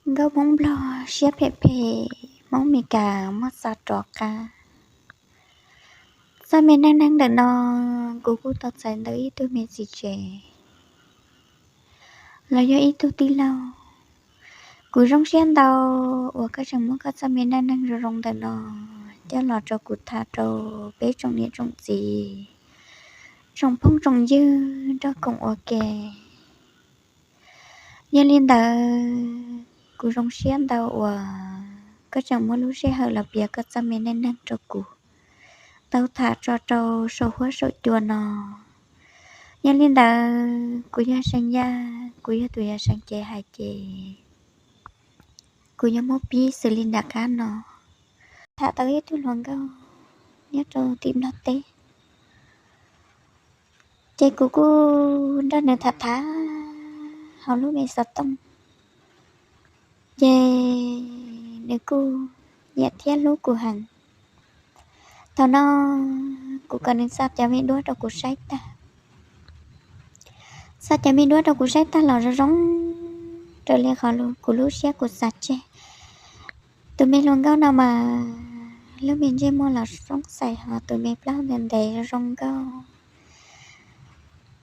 Nkauj Hmoob Nplog siab phem phem, Hmoob Mes Kas muab xa rov qab. Txoj me neej neeg ntawm no kuv kuj tau txais ntawm ib tug me txiv tsev los yog ib tug tij laug. Kuv zoo siab ntau uas koj tseem muab koj txoj me neej neeg zoo zoo ntawm no coj los rau kuv tham rau peb tsoom niam tsoom txiv, tsoom phooj tsoom ywg nrog koom ua ke. Yog li ntawd, kuv zoo siab ntau uas koj tseem muab lub sij hawm los piav koj txoj me neej neeg rau kuv tau tham tso rau saum huab saum cua no. Yog li ntawd, kuv yog Seev Yaj, kuv yog tus yuav seev cev hais ces kuv yuav muab pib xws li nram qab no. Tham tau ib tug hluas nkauj nyob rau tim Nplog teb, ces kuv kuj nrog nws tham tham hauv lub me xov tooj, ces nws kuj nyiam thiab hlub kuv heev. Thaum no kuv kom nws xa cov me duab rau kuv saib tag. Xa cov me duab rau kuv saib tag los zoo zoo raws li qhov kuv lub siab kuv xav tseg. Tus me hluas nkauj no mas lub me ntsej muag los zoo xais, ho tus me plaub ntev ntev zoo zoo nkauj,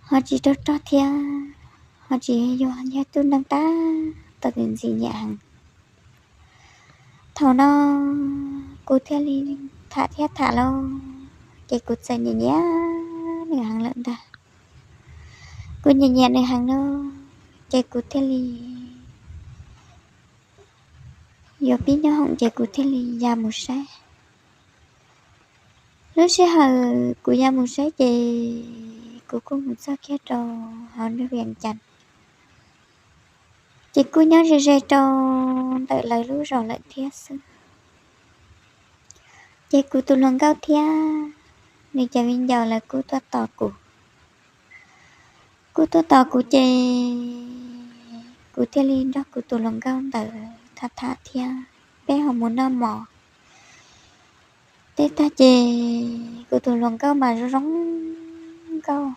ho tsis rog rog thiab, ho tsis yuag, yog tug neeg tab tom ntxim ntxim nyiam heev. Thaum no kuv thiaj li tham thiab tham lauj, ces kuv txawm nyiam nyiam nws heev lawm ntag. Kuv nyiam nyiam nws heev no, ces kuv thiaj li yuav pib nyob hoom ces kuv thiaj li ya mus saib. Lub sij hawm kuv ya mus saib ces kuv kuj mus txog kiag rau hauv nroog Vias Cas, ces kuj nyob ze ze rau ntawm lawv lub zos lawm thiab xwb. Ces kuv tus hluas nkauj thiab nws cov viv ncaus lawv kuj tuaj tos kuv. Kuj tuaj tos kuv ces kuv thiaj li nrog kuv tus hluas nkauj ntawd tham tham thiab peb ho mus noj mov. Tej tag ces kuv tus hluas nkauj mas zoo zoo nkauj,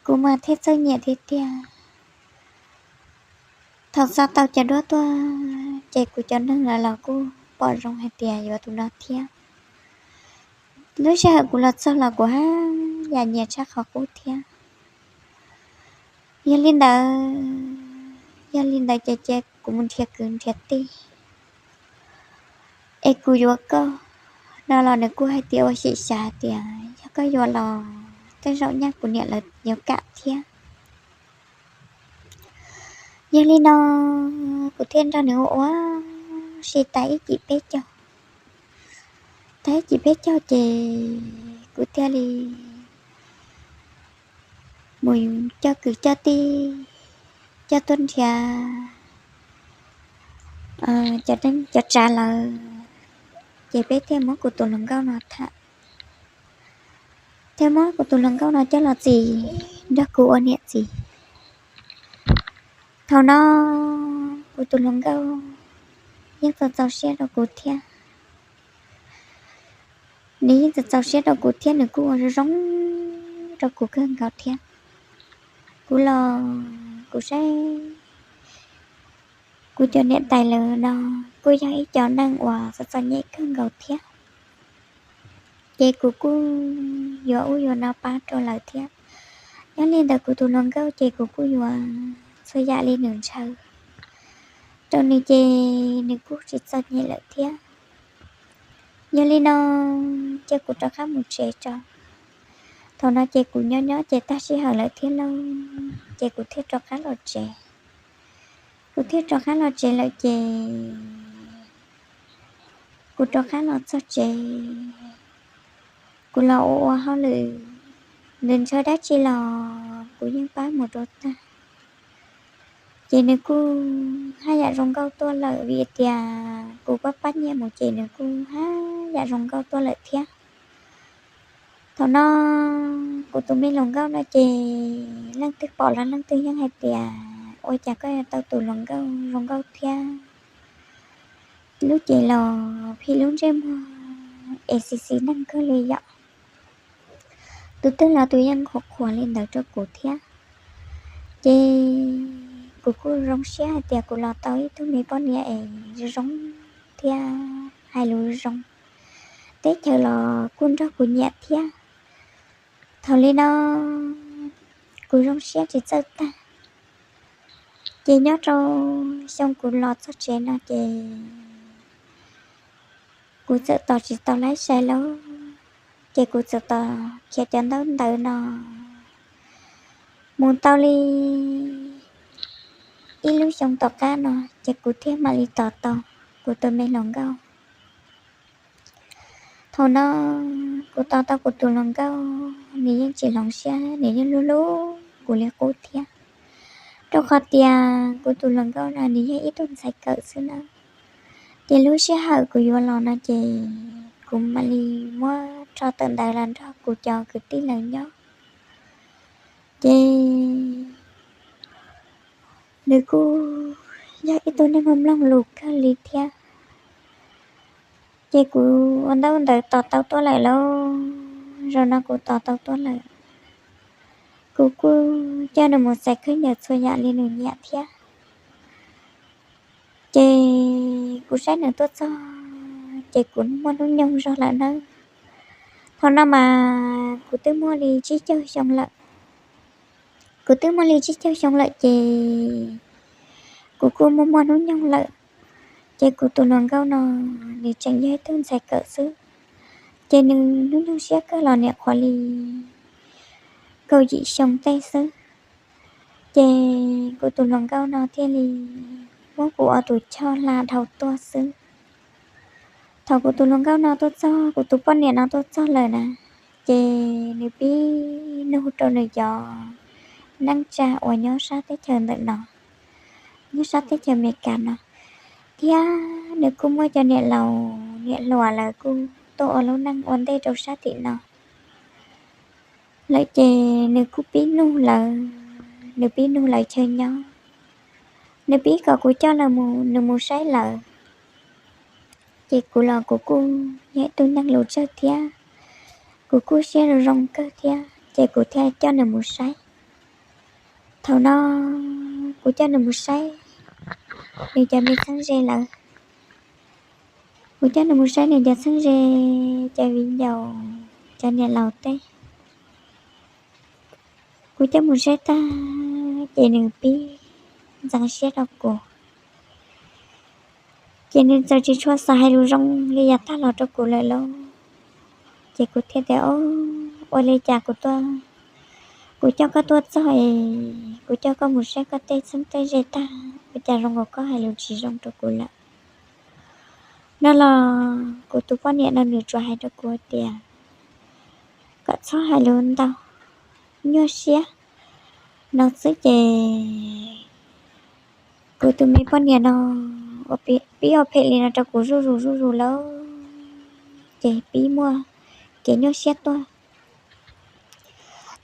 kuv mas thiaj txawj nyiam thiab tiag. Thaum xa tau cov duab tuaj ces kuv cov neeg lawv los kuj pom zoo hais tias yuav tus no thiab. Lub sij hawm kuv los txog los kuv haj yam nyiam tshaj qhov qub thiab. Yog li ntawd, yog li ntawd ces cia kuv mus nrhiav kwv nrhiav tij es kuv yuav koj no los nws kuj hais tias ua xyem xyav hais tias yog koj yuav los tej zaum nyaj kuv niam lawv yuav kam thiab. Yog li no kuv thiaj nrog nws ua ua si tas ib cim peb caug. Tas ib cim peb caug ces kuv thiaj li mus coj kwv coj tij, coj tuaj nrhiav cov tsav lawm, ces peb thiaj muab kuv tus hluas nkauj no tham, thiaj muab kuv tus hluas nkauj no coj los txis nrog kuv ua niam txiv. Thaum no kuv tus hluas nkauj yeej txaus txaus siab rau kuv thiab. Nws yeej txaus txaus siab rau kuv thiab nws kuj ua zoo zoo rau kuv kawg nkaus thiab. Kuv los kuv saib kuv cov niam tais lawv no kuj yog ib cov neeg uas txom txom nyem kawg nkaus thiab, ces kuv kuj yuav ub yuav no pab rau lawv thiab. Nyob li ntawd kuv tus hluas nkauj ces kuv kuj yuav txhua yam li nws ntshaw rau nws ces nws kuj tsis txom nyem lawm thiab. Yog li no ces kuv rov qab mus tsev tso. Thaum no ces kuv nyob nyob ces tag sij hawm lawm thiab lauj, ces kuv thiaj rov qab los tsev. Kuv thiaj rov qab los tsev lawm ces kuv rov qab los txog tsev, kuv los ua ua hauj lwm, nws ntshaw dab tsi los kuv yeej pab mus rau tag. Ces nws kuj haj yam zoo nkauj tuaj lawm vim tias kuv pab pab nyiaj mus ces nws kuj haj yam zoo nkauj tuaj lawm thiab. Thaum no kuv tus me hluas nkauj no ces leej twg pom los leej twg yeej hais tias ua cas koj yuav tau tus hluas nkauj zoo nkauj thiab, lub cev los phim lub ntsej muag es xis xis neej kawg li yom. Tus twg los tus yeej qhuas qhuas li ntawd rau kuv thiab. Ces kuv kuj zoo siab hais tias kuv los tau ib tug me poj niam es zoo thiab hais lus zoo, teb chaws los kuj nrog kuv nyiam thiab. Thaum li no kuv zoo siab tsis txawj tag. Ces nyob rau xyoo kuv los txog tsev no ces kuv txawm tos tsis tau laib sai lauj, ces kuv txawm tos khiav cov ntaub ntawv no mus tau li ib lub xyoo tom qab no, ces kuv thiaj mam li tos tau kuv tus me hluas nkauj. Thaum no kuv tos tau kuv tus hluas nkauj, nws yeej tsis hloov siab, nws yeej hlub hlub kuv li qub thiab, rau qhov tias kuv tus hluas nkauj no nws yog ib tug ntxhais kawm xwb na. Ces lub sij hawm kuv yuav los no ces kuv mam li muab rho tawm ntawv los nrog kuv cov kwv tij lawv nyob. Ces nws kuj yog ib tug neeg mloog lus kawg li thiab. Ces kuv ua ntaub ntawv tos tau tuaj lawm lauj, zaum no kuv tos tau tuaj lawm. Kuv kuj coj nws mus txais khaub ncaws txhua yam li nws nyiam thiab. Ces kuv saib nws tuaj txog ces kuv muaj hnub nyoog zog lawm nawb. Thaum no mas kuv twb muaj li tsib caug xyoo lawm. Kuv twb muaj li tsib caug xyoo lawm ces kuv kuj muaj muaj hnub nyoog lawm. Ces kuv tus hluas nkauj no nws tseem yog ib tug ntxhais kawm xwb, ces nws hnub nyoog siab kawg los niam qhuav li kaum yim xyoo tej xwb. Ces kuv tus hluas nkauj no thiaj li muab kuv ob tug choj hla dhau tuaj xwb. Thaum kuv tus hluas nkauj no tuaj txog, kuv tus poj niam no tuaj txog lawm na, ces nws pib nug rau nws cov neej tsa uas nyob sab teb chaws ntawm no, nyob sab teb chaws Amelikas no, thiab nws kuj muaj cov niam laus niam hluas lawv kuj tuaj ua lub neej ua ntej rau sab tim no lawm ces nws kuj pib nug lawv, nws pib nug lawv chaw nyob, nws pib kom kuv coj lawv mus, nws mus saib lawv. Ces kuv los kuv kuj yog ib tug neeg lus tsawg thiab, kuv kuj siab zoo kawg thiab ces kuv thiaj coj nws mus saib. Thaum no kuv coj nws mus saib nws cov me txheeb ze lawm. Kuv coj nws mus saib nws cov txheeb ze, cov viv ncaus, cov niam laus tej. Kuv coj mus saib tag ces nws pib ntxeev siab rau kuv. Ces nws txawm tsis tshua xav hais lus zoo li yav tag los rau kuv lawm lauj. Ces kuv thiaj tias, Ua li cas kuv tuaj, kuv coj koj tuaj txog es kuv coj koj mus saib koj tej txheeb tej ze tag, ua cas zoo nkaus koj hais lus tsis zoo rau kuv lawm? No los kuv tus poj niam no nws tsuas hais rau kuv tias, Kom txhob hais lus ntau, nyuaj siab. No xwb ces kuv tus me poj niam no ua pib ua phem li no rau kuv zuj zus zuj zus lawm, ces pib muaj kev nyuaj siab tuaj.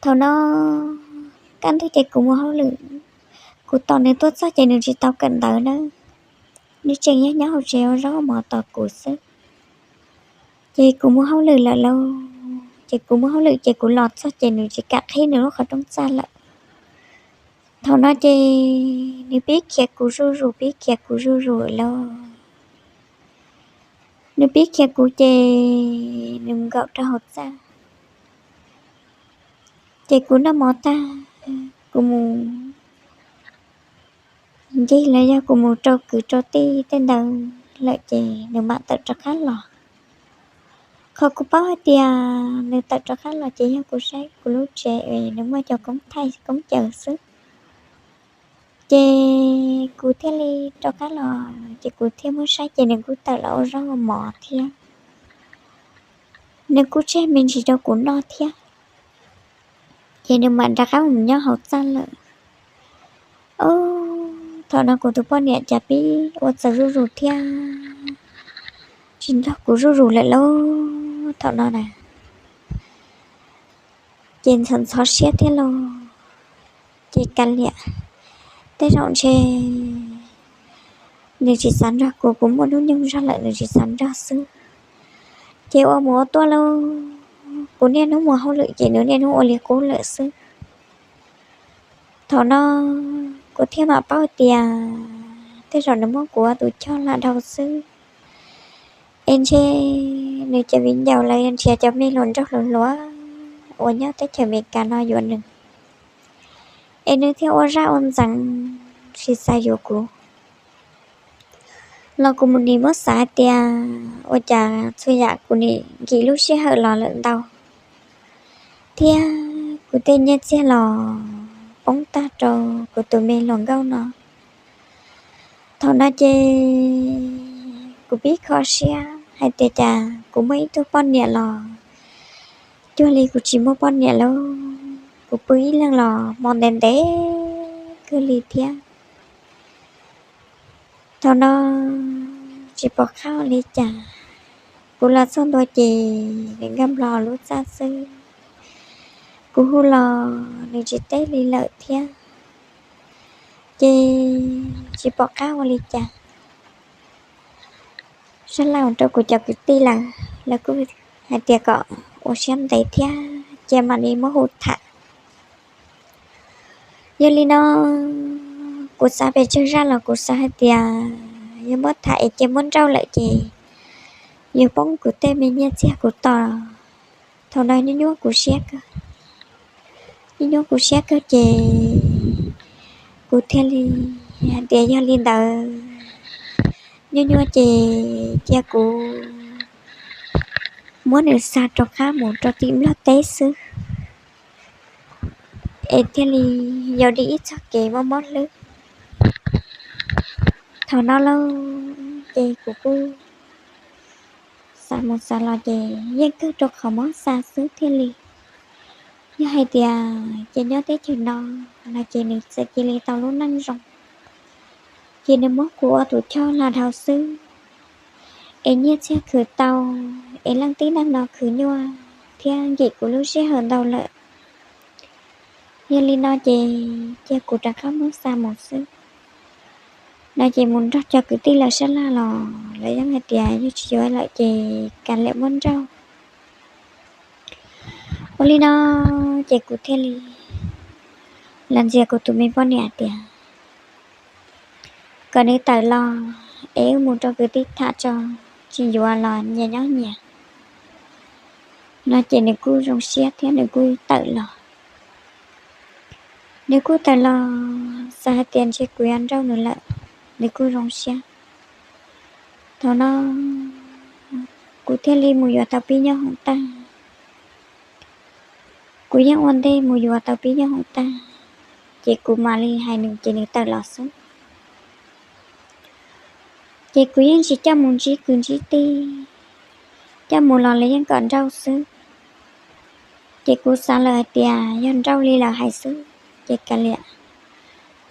Thaum no kaj ntug ces kuv mus hauj lwm, kuv tos nws tuaj txog ces nws tsis tau kawm ntawv nawb, nws tseem yog nyob hauv tsev ua zaub mov tos kuv xwb. Ces kuv mus hauj lwm lawm lauj, ces kuv mus hauj lwm ces kuv los txog ces nws tsis kam qhib nws lub qhov rooj txaj lawm. Thaum no ces nws pib khiav kuv zuj zus, pib khiav kuv zuj zus lauj. Nws pib khiav kuv ces nws mus nkaum rau hauv txaj. Ces kuv noj mov tag, kuv mus ncig los yog kuv mus rau kwv rau tij tej ntawd lawm ces nws mam tawm rov qab los. Qhov kuv paub hais tias nws tawm rov qab los ces yog kuv saib kuv lub tsev es nws muaj cov koob thaij koob caws xwb. Ces kuv thiaj li rov qab los ces kuv thiaj muab saib ces nws kuj tawm los ua zaub ua mov thiab, nws kuj tseg me ntsis rau kuv noj thiab. Ces nws mam rov qab mus nyob hauv txaj lawm. Thaum no kuv tus poj niam cas pib ua txawv zuj zus thiab, tsis nrog kuv zuj zus lawm lauj thaum no na. Ces ntxhov ntxhov siab thiab lauj, ces kav liam, tej zaum ntshe nws tsis xav nrog kuv, kuv muaj hnub nyoog zog lawm nws tsis xav nrog xwb. Ces ua mus ua tuaj lauj, kuv niaj hnub mus hauj lwm ces nws niaj hnub ua li qub lawm xwb. Thaum no kuv thiaj mam paub tias tej zaum nws muab kuv ua tus choj lag dhau xwb. Es ntshe nws cov viv ncaus lawv nrhiav cov me hluas nraug hluas hluas uas nyob teb chaws Amelikas no yuav nws, es nws thiaj ua zaj ua ntxeev tsis xav yuav kuv. Los kuv mus nim muab xav hais tias ua cas txhua yam kuv nim nkim lub sij hawm los lawm ntau, thiab kuv tej nyiaj txiag los poob tag rau kuv tus me hluas nkauj no. Thaum no ces kuv pib kho siab hais tias cas kuv muaj ib tug poj niam los cuag li kuv tsis muaj poj niam lauj. Kuv pw ib leeg los hmo ntev ntev kawg li thiab. Thaum no tsis pom qab ua li cas, kuv los txog ntua ces nws nkag nplo lub txaj xwb. Kuv hu los nws tsis teb li lawm thiab, ces tsis pom qab ua li cas. Sab laj mus rau kuv cov kwv tij lawm, lawv kuj hais tias kom ua siab ntev thiab cia mam li muab hu tham. Yog li no, kuv xav pes tsawg zaj los kuv xav hais tias yog muab tham es cia muab nrauj lawm ces yuav poob kuv tej me nyiaj txiag kuv tos. Thaum no nyuaj nyuaj kuv siab kawg, nyuaj nyuaj kuv siab kawg ces kuv thiaj li hais tias yog li ntawd, nyuaj nyuaj ces cia kuv muab nws xa rov qab mus rau tim Nplog teb xwb, es thiaj li yog li ib txoj kev mob mob hlwb. Thaum no lauj ces kuv kuj xav mus xav los ces yeej kawg rau qhov mob xa xwb thiaj li. Yog hais tias ces nyob teb chaws no, no ces nws txawm cia li tau lub neej zoo, ces nws muab kuv ua tus choj lag dhau xwb, es nyiaj txiag khwv tau, es leej tib neeg no khwv nyuaj thiab nkim kuv lub sij hawm ntau lawm. Yog li no ces cia kuv rov qab muab xa mus xwb. No ces mus nrog cov kwv tij lawv sab laj los lawv yeej hais tias yog tsis yuav lawm ces kav liam muab nrauj. Ua li no ces kuv thiaj li los ntxias kuv tus me poj niam tias kom nws tawm los es wb mus rau kwv tij tham tso, tsis yuav los nyias nyob nyias. No ces nws kuj zoo siab thiab nws kuj tawm los. Nws kuj tawm los xav hais tias ntshe kuv yuav nrauj nws lawm, nws kuj zoo siab. Thaum no kuv thiaj li mus yuav tau pib nyob hoom tag. Kuv yeej ua ntej mus yuav tau pib nyob hoom tag, ces kuv mam li hais nws ces nws tawm los xwb. Ces kuv yeej tsis coj mus ntsib kwv ntsib tij, coj mus los lawv yeej kom nrauj xwb. Ces kuv xav lawm hais tias yog nrauj li lawv hais xwb ces kav liam,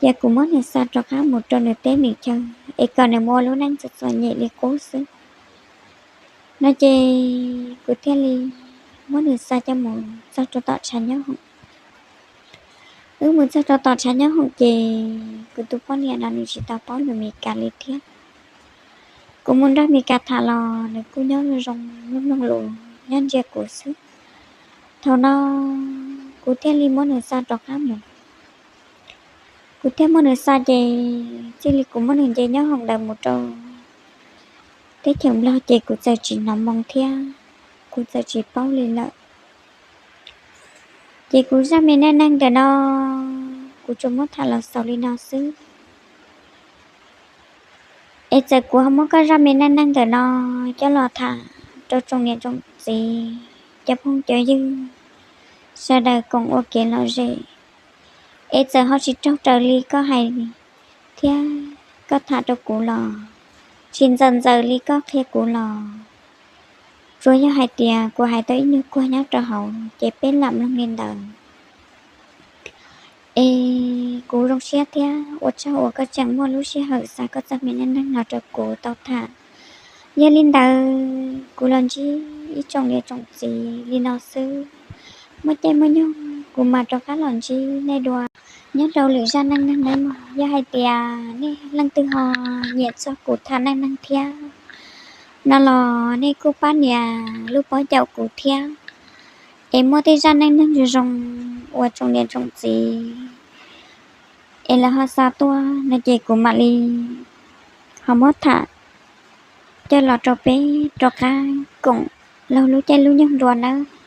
ces kuv muab nws xa rov qab mus rau nws teb nws chaw es kom nws mus ua lub neej txom txom nyem li qub xwb. No ces kuv thiaj li muab nws xa coj mus txog rau tom tshav nyob hoom. Wb mus txog rau tom tshav nyob hoom ces kuv tus poj niam no nws tsis tau paub lus Meskas li thiab. Kuv mus nrog Meskas tham los nws kuj nyob zoo mloog lus nyob ntsia kuv xwb. Thaum no kuv thiaj li muab nws xa rov qab mus. Kuv thiaj muab nws xa ces txij li kuv muab nws nce nyob hoom ntawd mus rau teb chaws Nplog ces kuv txawm tsis hnov moo thiab kuv txawm tsis paub li lawm. Ces kuv zaj me neej neeg ntawm no kuv tsuas muab tham los xaus li no xwb. Es txawm kuv ho muab koj zaj me neej neeg ntawm no coj los tham rau tsoom niam tsoom txiv, cov phooj cov ywg sawv daws koom ua kev lom zem, es txawm ho tsis raug raws li koj hais thiab koj tham rau kuv los, tsis ntxaws ntxaws li koj qhia kuv los, tsuas yog hais tias kuv hais tau ib nyuag kuag nyob rau hauv ces peb lam mloog li ntawd. Es kuv zoo siab thiab ua tsaug uas koj tseem muaj lub sij hawm xa koj txoj me neej neeg no rau kuv tau tham. Yog li ntawd kuv los ntsib ib tsoom niam tsoom txiv li no xwb. Muaj caij muaj nyoog kuv mam rov qab los ntsib nej dua nyob rau lwm zaj neej neeg nawb mog. Yog hais tias nej leej twg ho nyiam txog kuv tham neej neeg thiab no los nej kuj pab nias lub pob caum kuv thiab, es muaj tej zaj neej neeg zoo zoo uas tsoom niam tsoom txiv es lawv ho xa tuaj no ces kuv mam li ho muab tham coj los rau peb rov qab koom laug lub caij lub nyoog dua nawb.